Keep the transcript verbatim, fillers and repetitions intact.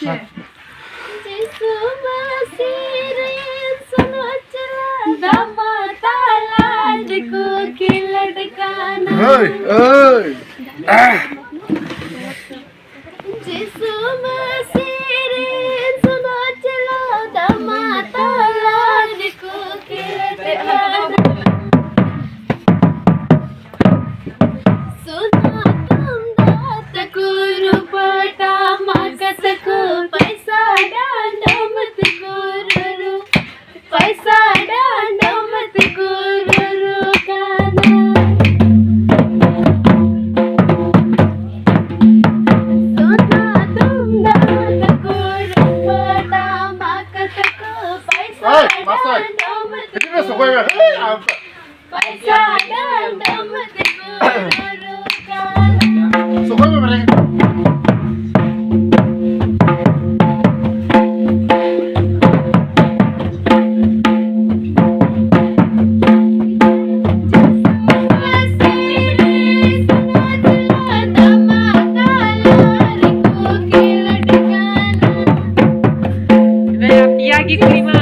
ᱡᱤᱥᱩ ᱢᱟᱹᱥᱤ ᱨᱮᱱ ᱥᱩᱱᱩᱪ ᱞᱟᱫᱟᱢᱟ ᱛᱟᱞᱟ ᱨᱮᱠᱚ ᱠᱷᱮᱞᱳᱰ ᱠᱟᱱᱟ᱾ ᱦᱳᱭ, ᱳᱭ᱾ ᱡᱤᱥᱩ ᱢᱟᱹᱥᱤ ᱨᱮᱱ ᱥᱩᱱᱩᱪ ᱞᱟᱫᱟᱢᱟ ᱛᱟᱞᱟ ᱨᱮᱠᱚ ᱠᱷᱮᱞᱳᱰ ᱠᱟᱱᱟ᱾ ᱥᱩᱱᱟ ᱛᱩᱢᱫᱟᱜ ᱛᱟᱠᱚ, ᱨᱩᱯᱟᱹ ᱴᱟᱢᱟᱠ ᱛᱟᱠᱚ, ᱯᱟᱭᱥᱟ ᱰᱟᱸᱰᱚᱢ ᱛᱟᱠᱚ ᱨᱩᱨᱩ, ᱯᱟᱭᱥᱟ ᱰᱟᱸᱰᱚᱢ ᱛᱟᱠᱚ ᱨᱩᱨᱩ ᱠᱟᱱᱟ᱾ ᱥᱩᱱᱟ ᱛᱩᱢᱫᱟᱜ ᱛᱟᱠᱚ, ᱨᱩᱯᱟᱹ ᱴᱟᱢᱟᱠ ᱛᱟᱠᱚ, ᱯᱟᱭᱥᱟ ᱮᱭ, ᱢᱟᱥᱴᱟᱨ᱾ ᱰᱟᱸᱰᱚᱢ ᱦᱤᱡᱩᱜ ᱢᱮ, ᱥᱚᱜᱚᱭ ᱢᱮ᱾ ᱮᱭ, ᱟᱢ᱾ ᱯᱟᱭᱥᱟ ᱰᱟᱸᱰᱚᱢ ᱛᱟᱠᱚ ᱨᱩᱨᱩ ᱠᱟᱱᱟ᱾ ᱥᱚᱜᱚᱭ ᱢᱮ, ᱢᱮᱨᱮ᱾ ᱯᱮᱭᱟ ᱜᱮ ᱠᱩᱲᱤ ᱢᱟ᱾